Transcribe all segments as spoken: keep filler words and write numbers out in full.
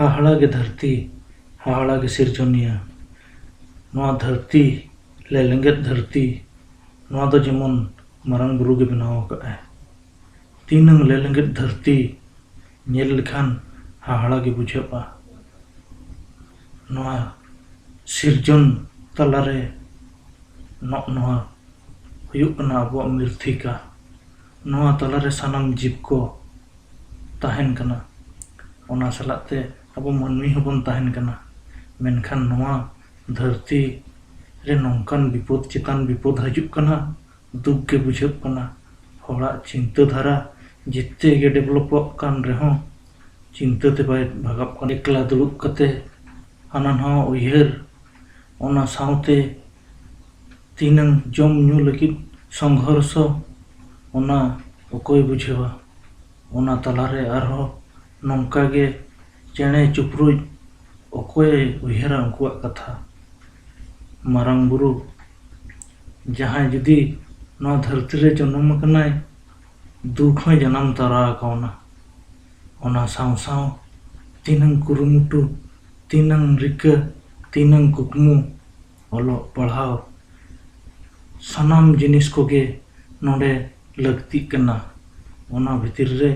ᱦᱟᱦᱟᱲᱟ ᱜᱮ ᱫᱷᱟᱹᱨᱛᱤ, ᱦᱟᱦᱟᱲᱟ ᱜᱮ ᱥᱤᱨᱡᱚᱱᱤᱭᱟᱹ᱾ ᱱᱚᱣᱟ ᱫᱷᱟᱹᱨᱛᱤ, ᱞᱮᱞᱮᱸᱜᱮᱫ ᱫᱷᱟᱹᱨᱛᱤ, ᱱᱚᱣᱟ ᱫᱚ ᱡᱮᱢᱚᱱ ᱢᱟᱨᱟᱝ ᱵᱩᱨᱩ ᱜᱮ ᱵᱮᱱᱟᱣ ᱟᱠᱟᱫᱼᱟᱭ᱾ ᱛᱤᱱᱟᱹᱝ ᱞᱮᱞᱮᱸᱜᱮᱫ ᱫᱷᱟᱹᱨᱛᱤ ᱧᱮᱞ ᱞᱮᱠᱷᱟᱱ ᱦᱟᱦᱟᱲᱟ ᱜᱮ ᱵᱩᱡᱷᱟᱹᱜᱼᱟ᱾ ᱱᱚᱣᱟ ᱥᱤᱨᱡᱚᱱ ᱛᱟᱞᱟᱨᱮ ᱱᱚᱜᱼᱚ ᱱᱚᱣᱟ ᱦᱩᱭᱩᱜ ᱠᱟᱱᱟ ᱟᱵᱚᱣᱟᱜ ᱢᱤᱨᱛᱷᱤᱠᱟ᱾ ᱱᱚᱣᱟ ᱛᱟᱞᱟᱨᱮ ᱥᱟᱱᱟᱢ ᱡᱤᱵᱽ ᱠᱚ ᱛᱟᱦᱮᱱ ᱠᱟᱱᱟ᱾ ᱚᱱᱟ ᱥᱟᱞᱟᱜ ᱛᱮ ᱟᱵᱚ ᱢᱟᱹᱱᱢᱤ ᱦᱚᱸᱵᱚᱱ ᱛᱟᱦᱮᱱ ᱠᱟᱱᱟ᱾ ᱢᱮᱱᱠᱷᱟᱱ ᱱᱚᱣᱟ ᱫᱷᱟᱹᱨᱛᱤ ᱨᱮ ᱱᱚᱝᱠᱟᱱ ᱵᱤᱯᱚᱫ ᱪᱮᱛᱟᱱ ᱵᱤᱯᱚᱫ ᱦᱤᱡᱩᱜ ᱠᱟᱱᱟ, ᱫᱩᱠ ᱜᱮ ᱵᱩᱡᱷᱟᱹᱜ ᱠᱟᱱᱟ᱾ ᱦᱚᱲᱟᱜ ᱪᱤᱱᱛᱟᱹ ᱫᱷᱟᱨᱟ ᱡᱮᱛᱮ ᱜᱮ ᱰᱮᱵᱷᱞᱚᱯᱚᱜ ᱠᱟᱱ ᱨᱮᱦᱚᱸ, ᱪᱤᱱᱛᱟᱹ ᱛᱮ ᱵᱟᱭ ᱵᱷᱟᱜᱟᱜ ᱠᱟᱱᱟ᱾ ᱮᱠᱞᱟ ᱫᱩᱲᱩᱵ ᱠᱟᱛᱮ ᱦᱟᱱᱟ ᱱᱟᱣᱟ ᱩᱭᱦᱟᱹᱨ, ᱚᱱᱟ ᱥᱟᱶᱛᱮ ᱛᱤᱱᱟᱹᱝ ᱡᱚᱢ ᱧᱩ ᱞᱟᱹᱜᱤᱫ ᱥᱚᱝᱜᱷᱚᱨᱥᱚ, ᱚᱱᱟ ᱚᱠᱚᱭ ᱵᱩᱡᱷᱟᱹᱣᱟ? ᱚᱱᱟ ᱛᱟᱞᱟᱨᱮ ᱟᱨᱦᱚᱸ ᱱᱚᱝᱠᱟ ᱜᱮ ᱪᱮᱬᱮ ᱪᱤᱯᱨᱩᱡ ᱚᱠᱚᱭᱮ ᱩᱭᱦᱟᱹᱨᱟ ᱩᱱᱠᱩᱣᱟᱜ ᱠᱟᱛᱷᱟ? ᱢᱟᱨᱟᱝ ᱵᱩᱨᱩ ᱡᱟᱦᱟᱸᱭ ᱡᱩᱫᱤ ᱱᱚᱣᱟ ᱫᱷᱟᱹᱨᱛᱤ ᱨᱮ ᱡᱚᱱᱚᱢ ᱟᱠᱟᱱᱟᱭ, ᱫᱩᱠ ᱦᱚᱸᱭ ᱡᱟᱱᱟᱢ ᱛᱚᱨᱟ ᱟᱠᱟᱣᱱᱟ᱾ ᱚᱱᱟ ᱥᱟᱶ ᱥᱟᱶ ᱛᱤᱱᱟᱹᱝ ᱠᱩᱨᱩᱢᱩᱴᱩ, ᱛᱤᱱᱟᱹᱝ ᱨᱤᱠᱟᱹ, ᱛᱤᱱᱟᱹᱝ ᱠᱩᱠᱢᱩ, ᱚᱞᱚᱜ ᱯᱟᱲᱦᱟᱣ, ᱥᱟᱱᱟᱢ ᱡᱤᱱᱤᱥ ᱠᱚᱜᱮ ᱱᱚᱰᱮ ᱞᱟᱹᱠᱛᱤᱜ ᱠᱟᱱᱟ᱾ ᱚᱱᱟ ᱵᱷᱤᱛᱤᱨ ᱨᱮ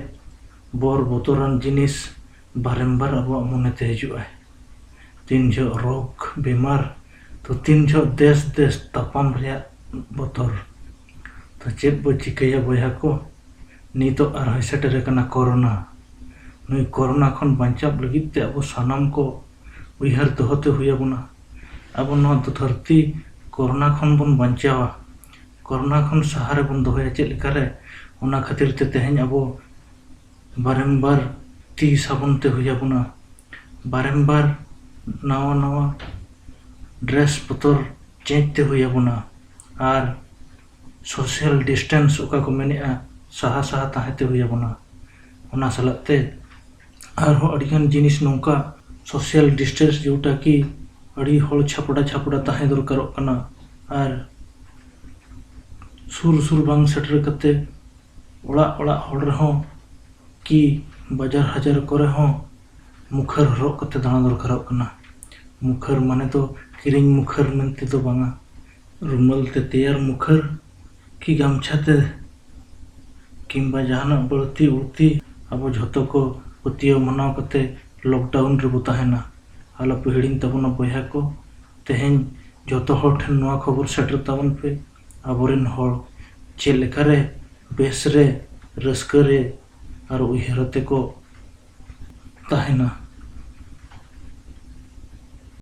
ᱵᱚᱨ ᱵᱚᱛᱚᱨᱟᱱ ᱡᱤᱱᱤᱥ ᱵᱟᱨᱮᱢᱵᱟᱨ ᱟᱵᱚᱣᱟᱜ ᱢᱚᱱᱮᱛᱮ ᱦᱤᱡᱩᱜᱼᱟ᱾ ᱛᱤᱱ ᱡᱚᱦᱚᱜ ᱨᱳᱜᱽ ᱵᱤᱢᱟᱨ, ᱛᱚ ᱛᱤᱱ ᱡᱚᱦᱚᱜ ᱫᱮᱥ ᱫᱮᱥ ᱛᱟᱯᱟᱢ ᱨᱮᱭᱟᱜ ᱵᱚᱛᱚᱨ᱾ ᱛᱚ ᱪᱮᱫ ᱵᱚ ᱪᱤᱠᱟᱹᱭᱟ ᱵᱚᱭᱦᱟ ᱠᱚ? ᱱᱤᱛᱚᱜ ᱟᱨᱦᱚᱸᱭ ᱥᱮᱴᱮᱨ ᱟᱠᱟᱱᱟ ᱠᱳᱨᱳᱱᱟ᱾ ᱱᱩᱭ ᱠᱳᱨᱳᱱᱟ ᱠᱷᱚᱱ ᱵᱟᱧᱪᱟᱣ ᱞᱟᱹᱜᱤᱫ ᱛᱮ ᱟᱵᱚ ᱥᱟᱱᱟᱢ ᱠᱚ ᱩᱭᱦᱟᱹᱨ ᱫᱚᱦᱚ ᱛᱮ ᱦᱩᱭ ᱟᱵᱚᱱᱟ᱾ ᱟᱵᱚ ᱱᱚᱣᱟ ᱫᱷᱟᱹᱨᱛᱤ ᱠᱳᱨᱳᱱᱟ ᱠᱷᱚᱱ ᱵᱚᱱ ᱵᱟᱧᱪᱟᱣᱟ, ᱠᱳᱨᱳᱱᱟ ᱠᱷᱚᱱ ᱥᱟᱦᱟ ᱨᱮᱵᱚᱱ ᱫᱚᱦᱚᱭᱟ᱾ ᱪᱮᱫ ᱞᱮᱠᱟᱨᱮ? ᱚᱱᱟ ᱠᱷᱟᱹᱛᱤᱨ ᱛᱮ ᱛᱮᱦᱮᱧ ᱟᱵᱚ ᱵᱟᱨᱮᱢᱵᱟᱨ ᱛᱤ ᱥᱟᱵᱚᱱ ᱛᱮ ᱦᱩᱭ ᱟᱵᱚᱱᱟ, ᱵᱟᱨᱮᱢᱵᱟᱨ ᱱᱟᱣᱟ ᱱᱟᱣᱟ ᱰᱨᱮᱥ ᱵᱚᱛᱚᱨ ᱪᱮᱧᱡᱽ ᱛᱮ ᱦᱩᱭ ᱟᱵᱚᱱᱟ, ᱟᱨ ᱥᱳᱥᱟᱞ ᱰᱤᱥᱴᱮᱱᱥ ᱚᱠᱟ ᱠᱚ ᱢᱮᱱᱮᱜᱼᱟ, ᱥᱟᱦᱟ ᱥᱟᱦᱟ ᱛᱟᱦᱮᱸ ᱛᱮ ᱦᱩᱭ ᱟᱵᱚᱱᱟ᱾ ᱚᱱᱟ ᱥᱟᱞᱟᱜ ᱛᱮ ᱟᱨᱦᱚᱸ ᱟᱹᱰᱤᱜᱟᱱ ᱡᱤᱱᱤᱥ ᱱᱚᱝᱠᱟ ᱥᱳᱥᱟᱞ ᱰᱤᱥᱴᱮᱱᱥ, ᱡᱮᱴᱟ ᱠᱤ ᱟᱹᱰᱤ ᱦᱚᱲ ᱪᱷᱟᱯᱲᱟ ᱪᱷᱟᱯᱲᱟ ᱛᱟᱦᱮᱸ ᱫᱚᱨᱠᱟᱨᱚᱜ ᱠᱟᱱᱟ, ᱟᱨ ᱥᱩᱨ ᱥᱩᱨ ᱵᱟᱝ ᱥᱮᱴᱮᱨ ᱠᱟᱛᱮ ᱚᱲᱟᱜ ᱚᱲᱟᱜ ᱦᱚᱲ ᱨᱮᱦᱚᱸ ᱠᱤ ᱵᱟᱡᱟᱨ ᱦᱟᱡᱟᱨ ᱠᱚᱨᱮ ᱦᱚᱸ ᱢᱩᱠᱷᱟᱹᱨ ᱦᱚᱨᱚᱜ ᱠᱟᱛᱮ ᱫᱟᱬᱟ ᱫᱚᱨᱠᱟᱨᱚᱜ ᱠᱟᱱᱟ᱾ ᱢᱩᱠᱷᱟᱹᱨ ᱢᱟᱱᱮ ᱫᱚ ᱠᱤᱨᱤᱧ ᱢᱩᱠᱷᱟᱹᱨ ᱢᱮᱱᱛᱮ ᱫᱚ ᱵᱟᱝᱟ᱾ ᱨᱩᱢᱟᱹᱞ ᱛᱮ ᱛᱮᱭᱟᱨ ᱢᱩᱠᱷᱟᱹᱨ ᱠᱤ ᱜᱟᱢᱪᱷᱟ ᱛᱮ ᱠᱤᱝᱵᱟ ᱡᱟᱦᱟᱱᱟᱜ ᱵᱟᱹᱲᱛᱤ ᱩᱲᱛᱤ, ᱟᱵᱚ ᱡᱷᱚᱛᱚ ᱠᱚ ᱯᱟᱹᱛᱭᱟᱹᱣ ᱢᱟᱱᱟᱣ ᱠᱟᱛᱮ lockdown ᱨᱮᱵᱚ ᱛᱟᱦᱮᱱᱟ᱾ ᱟᱞᱚᱯᱮ ᱦᱤᱲᱤᱧ ᱛᱟᱵᱚᱱᱟ ᱵᱚᱭᱦᱟ ᱠᱚ, ᱛᱮᱦᱮᱧ ᱡᱷᱚᱛᱚ ᱦᱚᱲ ᱴᱷᱮᱱ ᱱᱚᱣᱟ ᱠᱷᱚᱵᱚᱨ ᱥᱮᱴᱮᱨ ᱛᱟᱵᱚᱱ ᱯᱮ, ᱟᱵᱚᱨᱮᱱ ᱦᱚᱲ ᱪᱮᱫ ᱞᱮᱠᱟᱨᱮ ᱵᱮᱥ ᱨᱮ, ᱨᱟᱹᱥᱠᱟᱹ ᱨᱮ ᱟᱨ ᱩᱭᱦᱟᱹᱨ ᱟᱛᱮ ᱠᱚ ᱛᱟᱦᱮᱱᱟ᱾